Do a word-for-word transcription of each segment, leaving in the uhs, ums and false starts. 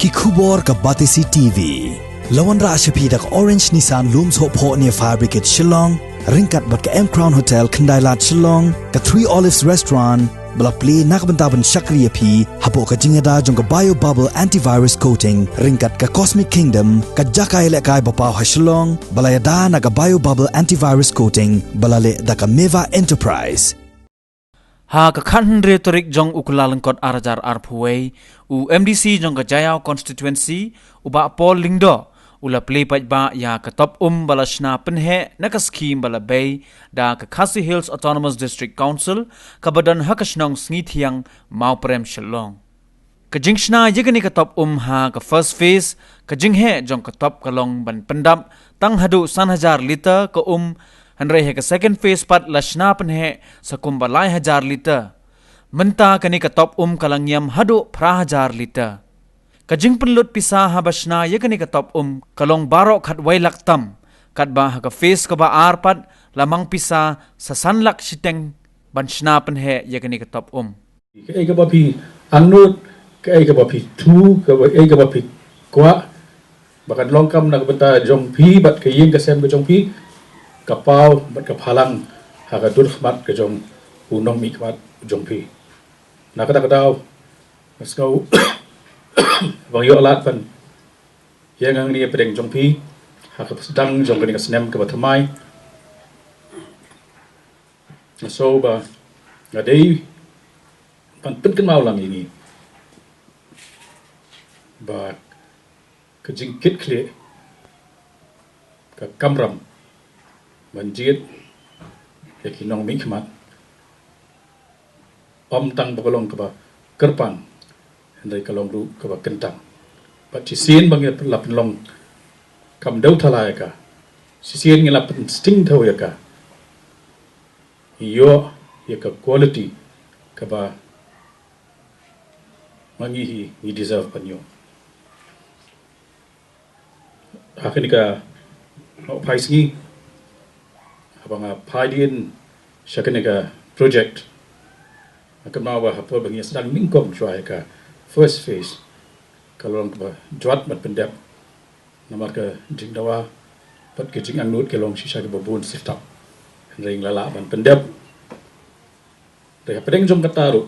Ki khubor ka Batesi T V. La wanrah sha phi da ka Orange Nissan Lumsohphoh near Fire Brigade Shillong, ryngkat bad ka M Crown Hotel Khyndailad Shillong, ka Three Olives Restaurant, ba la plie na ka bynta ban shakri ïa phi hapoh ka jingïada jong ka Bio Bubble Antivirus Coating, ryngkat ka Cosmic Kingdom, ka jaka ïalehkai ba paw ha Shillong, ba la ïada na ka Bio Bubble Antivirus Coating, ba la leh da ka Meva Enterprise. Ha ka khathynriew tarik jong u Kyllalyngkot ar hajar arphew wei, u M D C jong ka Jaïaw Constituency, u Bah Paul Lyngdoh, u la plie paidbah ïa ka top um ba la shna pynheh na ka skhim ba la bei da ka Khasi Hills Autonomous District Council, kaba don ha ka shnong Sngi Thiang, Mawprem Shillong. Ka jingshna ïa kane ka top um ha ka first phase, ka jingheh jong ka top ka long ban pyndap tang haduh san hajar liter ka um, hynrei ha ka second phase pat la shna pynheh sa kumba lai hajar liter. Mynta kane ka top um ka la ngiam haduh phra hajar liter. Ka jingpynlut pisa haba shna ïa kane ka top um ka long baroh khatwei lak tam, katba ha ka phase kaba ar pat la mang pisa sa san lak shiteng ban shna pynheh ïa kane ka top um. Kaei kaba phi angnud, kaei kaba phi thmu, kaei kaba phi kwah, ba kan long kam na ka bynta jong phi bad ka ïing ka sem ka jong phi, ka paw bad ka phalang ha ka dur khmat ka jong u nongmihkhmat jong phi. Na kata ka daw, nga sngew ba nga ïoh lad ban ïeng hangne hapdeng jong phi ha ka sdang jong kane ka snem kaba thymmai. Nga sngew ba nga dei ban pynkynmaw lang ïa ngi ba ka jingkitkhlieh, ka kamram ban jied ïa ki nongmihkhmat, ym tang ba ka long kaba kyrpang, hynrei ka long ruh kaba kyntang. Bad shisien ba ngi la pynlong kam dewthala ïa ka, shisien ngi la pynsting thew ïa ka, ngi ïoh ïa ka quality kaba ma ngi hi ngi deserve ban ïoh. Ha kane ka, ha u phai sngi, haba nga phai dien sha kane ka project, nga kynmaw ba ha por ba ngi sdang nyngkong shuwa ïa ka first phase, ka long kaba jwat ban pyndep, namar ka jingdawa bad ka jingangnud ka long shisha kaba bun syrtap. Hynrei ngi la lah ban pyndep. Te hapdeng jong kata ruh,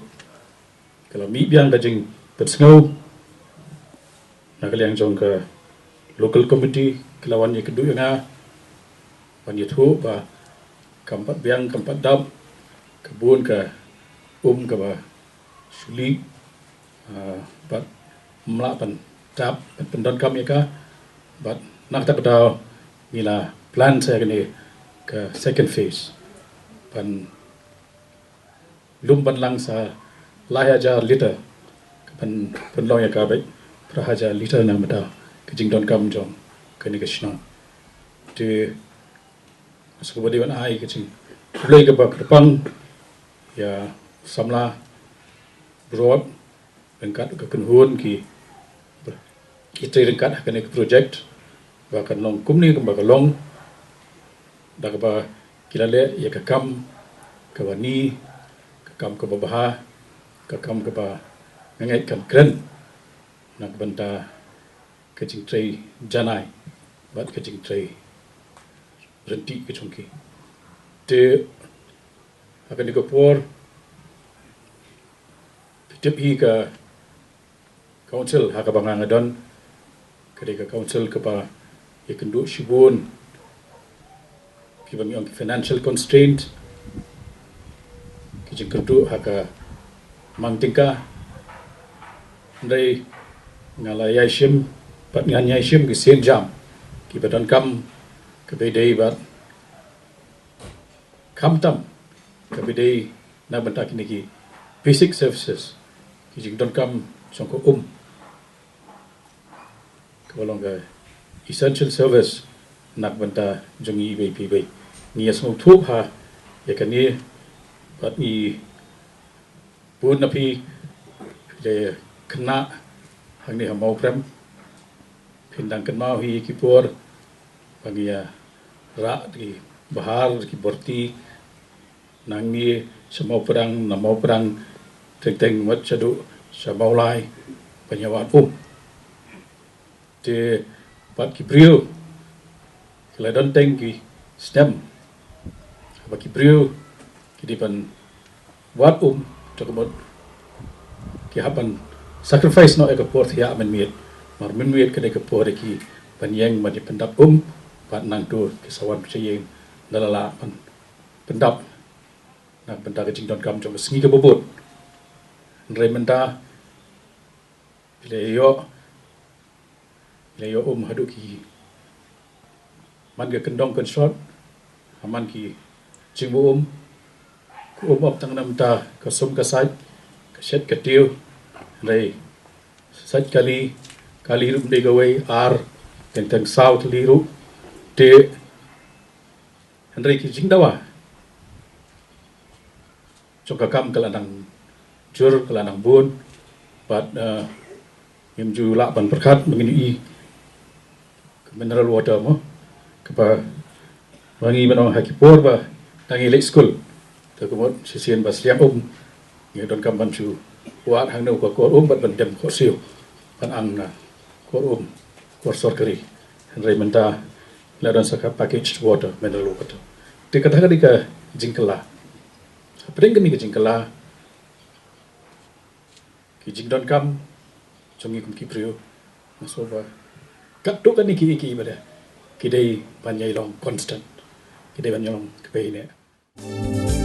ka la mih biang ka jingpynsngew na ka liang jong ka local committee, ki la wan ïakynduh ïa nga ban ïathuh ba kam pat biang kam pat dap, ka bun ka um kaba shu lih, ah, bad ym lah ban dap ban pyndonkam ïa ka. Bad na kata ka daw ngi la plan sa ïa kane ka second phase ban lum ban lang sa lai hajar liter, ka ban pynlong ïa ka beit phra hajar liter na ka bynta ka jingdonkam jong kane ka shnong. Te nga sngewbha dei ban ai ka jingkhublei kaba kyrpang ïa samla baroh ryngkat ka kynhun ki, ki trei ryngkat ha kane ka project, ba kan long kumne kumba ka long, da kaba ki la leh ïa ka kam kaba ni, ka kam kaba bha, ka kam kaba nga ngeit kan kren na ka bynta ka jingtrei janai bad ka jingtrei ryntih ka jong ki. Te ha kane ka por, phi tip hi ka council ha kaba nga nga don, ka dei ka council kaba ïakynduh shibun kiba ngi ong ki financial constraint, ki jingkyrduh ha ka mang tyngka. Hynrei nga la ïai shim bad ngan ïai shim ki sienjam kiba donkam, kaba dei bad khamtam kaba dei na bynta kine ki basic services, ki jingdonkam jong ka um, kaba long ka essential service na ka bynta jong ngi iwei pa iwei. Ngi ïa sngewthuh bha ïa kane bad ngi bun na phi, phi la khynnah hangne ha Mawprem, phin dang kynmaw hi ki por ba ngi ïa rah da ki bahar, da ki borti, nangne sha Mawprem, na Mawprem teng teng mut shaduh sha Mawlai ban ïa wad um. Te pat ki briew ki la don teng ki snem ba ki briew ki dei ban wad um, te ka mut ki hap ban sacrifice noh ïa ka por thiah mynmiet. Mar mynmiet ka dei ka por ïa ki ban ïeng ban ïa pyndap um, bad nangta ki sa wan sha ïing da la lah ban pyndap na ka bynta ka jingdonkam jong ka sngi kaba bud. Hynrei mynta ki la ïoh, ki la ïoh um haduh ki man ka kyndong kynshot, ha man ki jingmut um, ka um ap tang namar ka sum ka sait, ka shet ka tiew, hynrei sait kali, kali ruh ym dei kawei, ar, teng teng saw tylli ruh, te hynrei ki jingdawa jong ka kam ka la nang jur, ka la nang bun, bad, eh, ngim ju lah ban pyrkhat ba ngin ïohi ka mineral water mo, kaba, ba ngi ban ong ha ki por ba dang ngi leit skul, te ka mut shisien ba sliang um ngi donkam ban shu wad hangne ha ka kor um bad ban dem khohsiew ban ang na kor um, kor sorkari. Hynrei mynta la don sa ka packaged water, mineral water. Te kata ka dei ka jingkylla. Hapdeng kane ka jingkylla, ki jingdonkam jong ngi kum ki briew, nga sngew ba katto katne kiei kiei ba dei, ki dei ban ïai long constant, ki dei ban ïai long kaba ïaineh.